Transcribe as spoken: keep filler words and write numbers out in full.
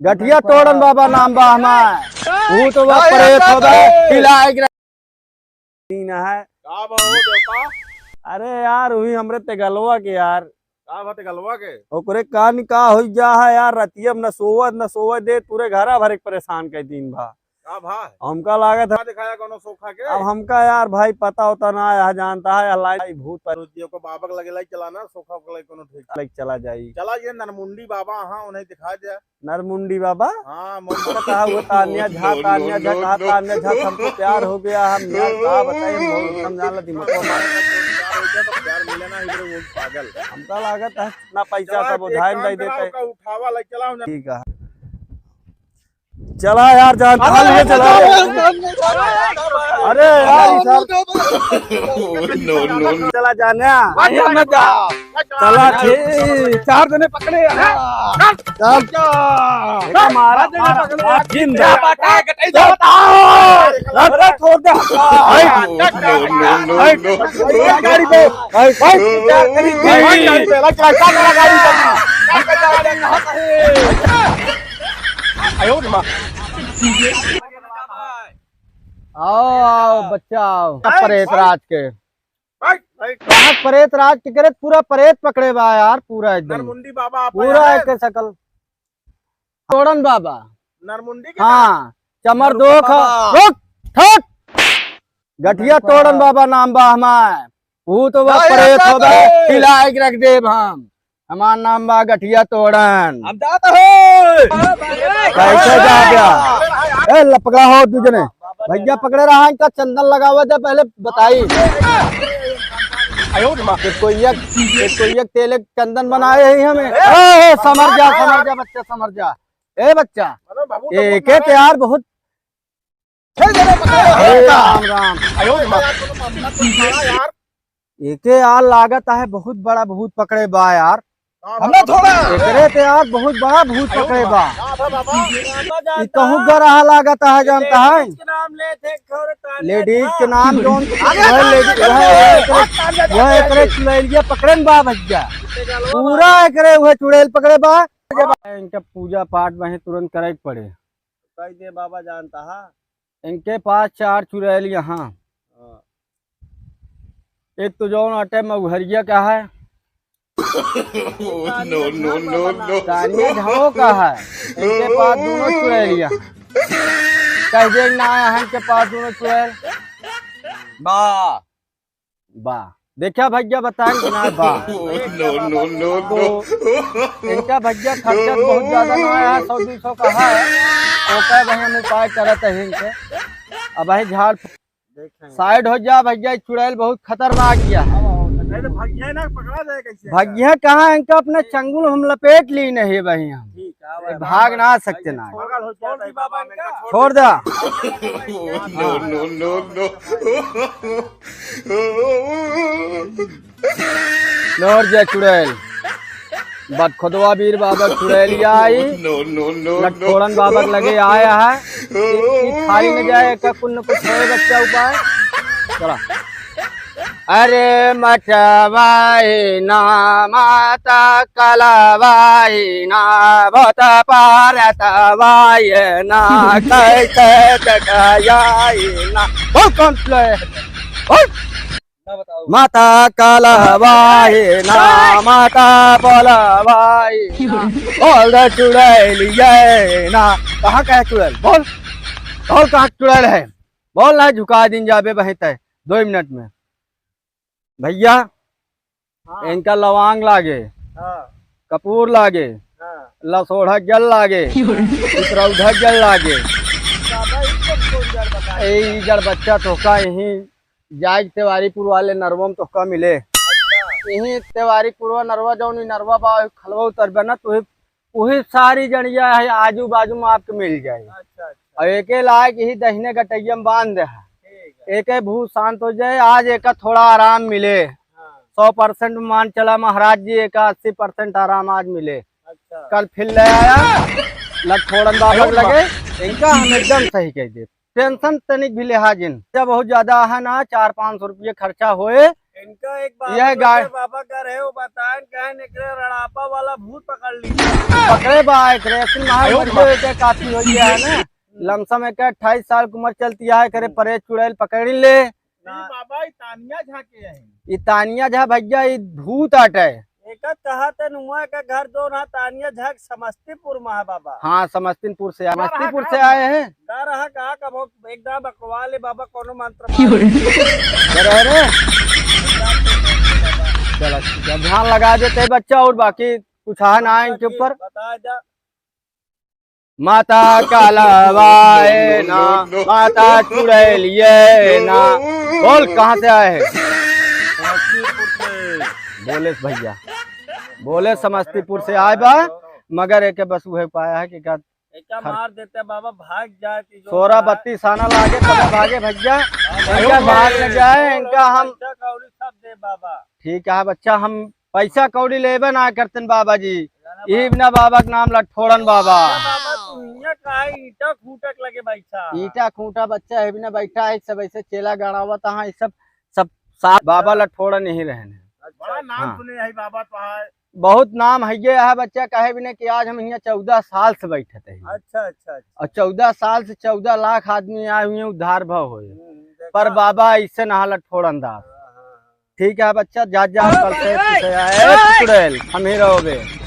गठिया तोड़न बाबा नाम बा हमार। भूत बा, प्रेत होबे, हिलाए के रख-, दीन है। का बा हो देवता? अरे यार, वही हमरे तेगलवा के यार। का बा तेगलवा के? ओकरे का निकाह होइ जा है यार, रतिया में न सोवत न सोवत दे, पूरे घरा भरे के परेशान कर दीन बा। का भा? हमका लागत है का दिखाया कोनो सोखा के? अब हमका यार भाई पता होता ना है, जानता है, अल्लाह ही भूत पर। तो जी को बाबा के लगे लाई चला ना, सोखा के लगे कोनो ठीक। लगे चला जाई। चला ये नरमुंडी बाबा, हाँ, उन्हें दिखा दे। नरमुंडी बाबा? हाँ, मुंडी। पता है वो तान्या झा, तान्या झा, कहा तान्या झा, हमको प्यार हो गया, हम यार का बताए, हम बहुत समझा ला दिमाग को। प्यार हो गया तो प्यार मिले ना, इधर वो पागल। हमका लागत है ना पैसा चला, सब एक उधार काम दे करा, देते। ओका उठावा, लाई चला उन्हें। ठीक है। चला यार, जान अरे, चला। अरे यार, ई साहब। No, no, no। चला जाने। अरे, मत जा। चला, ठीक। ए, चार जने पकड़े हैं। चल। एका मारा, मारा, मारा, जिंदा। क्या बात है, गटाई जाता है। अरे, छोड़ दे। No, no, no, no। गाड़ी पे। गाड़ी पे। आओ, आओ, बच्चा, आओ। प्रेत राज के। बैठ, बैठ। कहाँ प्रेत राज के करे? पूरा प्रेत पकड़े बा यार, पूरा एकदम। नरमुंडी बाबा आप पूरा आए हैं। एक सकल। तोड़न बाबा। नरमुंडी के हाँ, नाम? चमर नरमुंडी दोख। बाबा। रुक, ठोक। गठिया तोड़न बाबा नाम बा हमार। भूत बा, प्रेत होबे, हिलाए के रख देब हम। हमार नाम बा गठिया तोड़न। हम जात हो। कैसे जा गया? ए, लपकड़ा हो दू जने। भैया पकड़े रहा, इनका चंदन लगावा दे, पहले बताई। आयो रे माँ। एक कोई एक, एक कोई एक तेल एक चंदन बनाए ही हमें। ए, ए, समर जा, समर जा, बच्चा समर जा। ए बच्चा, अरे बाबू, तो एक मारा। एक यार बहुत हे राम राम। आयो रे माँ। एके यार लागत है बहुत बड़ा भूत पकड़े बा यार। हाँ, हमने थोड़ा। एकरे ते यार बहुत बड़ा भूत पकड़े बा। हाँ, हाँ, हाँ। ई कहूँ गरहा लागत है, जानता है? लेडीज के नाम जोन, वह लेडीज, वह एकरे, वह एकरे चुड़ैलिया पकड़न बा भैया। पूरा एकरे वह चुड़ैल पकड़े बा। इनका पूजा पाठ वहीं तुरंत करे के पड़े। कह दे बाबा जानता है। इनके पास चार चुड़ैल यहाँ। हाँ। एक तो जौन अटे मउहरिया का है। No, no, no, no। Tania Zhao का है। इनके पास दोनों चुड़ैलिया। कह दे ना आया है इनके पास दोनों चुड़ैल। बा। बा। देखा भैया बताएं कि ना बा। No, no, no, no। तो इनका भैया खर्चा बहुत ज्यादा ना आया है, सौ दो सौ का है। तो कह भाई हम उपाय करत है इनके। अब भाई झाड़ देखेंगे। साइड हो जा भैया, चुड़ैल बहुत खतरनाक है। नहीं तो भैया ना पकड़ा जाए कैसे? भैया कहाँ, इनका अपना चंगुल हम लपेट ली नहीं भाई हम। ठीक है, ये भाग ना सकते ना। छोड़ दे। No, no, no, no। नौर जय चुड़ैल, बदखुदवा बीर बाबा चुड़ैलिया आई। No, no, no, no। लठोड़न बाबा के लगे आया है। ई, ई खाली न जाए, एका कुछ न कुछ होए बच्चा उपाय। चला। अरे मटवाई ना, माता कलवाई ना, बहुत पारतवाई ना, कैसे टकराई ना। बहुत कौन ले? बहुत। माता कलवाई ना, माता बोलवाई ना, बोल दे चुड़ैलिए ना। कहाँ का है चुड़ैल? बोल, बोल कहाँ चुड़ैल है? बोल ना, झुका दिन जाबे बहित है दो मिनट में। भैया, हाँ। इनका लवांग लागे, हाँ। कपूर लागे, हाँ। लसोड़ा जल लागे, क्यों रे? पितरौधा जल लागे। बाबा, ई सब कौन जल बताए? ए, ई जड़ बच्चा तोहका यहीं जाए तिवारीपुर वाले नरवा में तोहका मिले। अच्छा। यहीं तिवारीपुरवा नरवा जौन ई नरवा बा, खलवा उतरबे ना, तो वही सारी जड़िया है, आजू बाजू में आपके मिल जाए। अच्छा, अच्छा। और एके लायक ही दहिने गटैया में बांध दे है। ठीक है। एके भूत शांत हो जाए, आज एका थोड़ा आराम मिले। हाँ। सौ परसेंट मान चला महाराज जी, एका अस्सी परसेंट आराम आज मिले। अच्छा। कल फिर ले आया, लठोड़न बाबा के लगे, इनका हम एकदम सही कह दे। टेंशन तनिक भी लिहाज इन। खर्चा बहुत ज्यादा है ना, चार पाँच सौ रुपये खर्चा होए, इनका एक बाबा यह गाय बाबा घर है, वो बताएं, कहें एकरे रड़ापा वाला भूत पकड़ ली। पकड़े बा, एकरे असिन महा मर गए, एके काफी हो गया है ना। लमसम एके अट्ठाईस साल की उम्र चलती है, एकरे परे चुड़ैल पकड़ ले। ई बाबा, ई तानिया झा के है? ई तानिया झा भैया, ई भूत आटे। एका कहा ते नुआ का घर जो ना तानिया झा के समस्तीपुर में है बाबा। हाँ, समस्तीपुर से आए, समस्तीपुर से आए हैं। का रहा, का कब एकदम बकवा ले बाबा, कोनो मंत्र अरे, अरे। चला, ठीक है, ध्यान लगा देते हैं बच्चा, और बाकी कुछ है ना इनके ऊपर। बता जा। माता कालवाए ना, माता चुड़ैलिए ना। बोल, कहाँ से आए हैं? समस्तीपुर से। बोले भैया, बोले समस्तीपुर से आए बा, मगर एके बस उहे पाया है कि का एका खर- मार देते बाबा, भाग जाए कि जो सोरह बत्तीस आना लागे, तब भागे भैया। इनका भाग न जाए, इनका हम पैसा कौड़ी सब दे बाबा। ठीक है बच्चा, हम पैसा कौड़ी लेबे ना करतन बाबा जी। जाना ई बाबा। बिना बाबा के नाम लठोड़न बाबा। बाबा, तू हियां काहे ईंटा खूंटक लगे बैठा? ईंटा खूंटा बच्चा है बिना बैठा है, सब ऐसे चेला गड़ावत हाँ, ये सब, सब साथ बाबा लठोड़न यही रहने। अच्छा। बड़ा नाम हाँ। सुने है बाबा तो है। बहुत नाम है ये है बच्चा, कहे बिना कि आज हम हियां चौदह साल से बैठत है। अच्छा, अच्छा, अच्छा। और चौदह साल से चौदह लाख आदमी आए हुए हैं, उद्धार भव होए। हम्म, देखा? पर बाबा ऐसे ना लठोड़न दास। हाँ, हाँ, हाँ। ठीक है बच्चा, जा, जा, कल से पीछे आए, ए, चुड़ैल, हम ही रहोगे।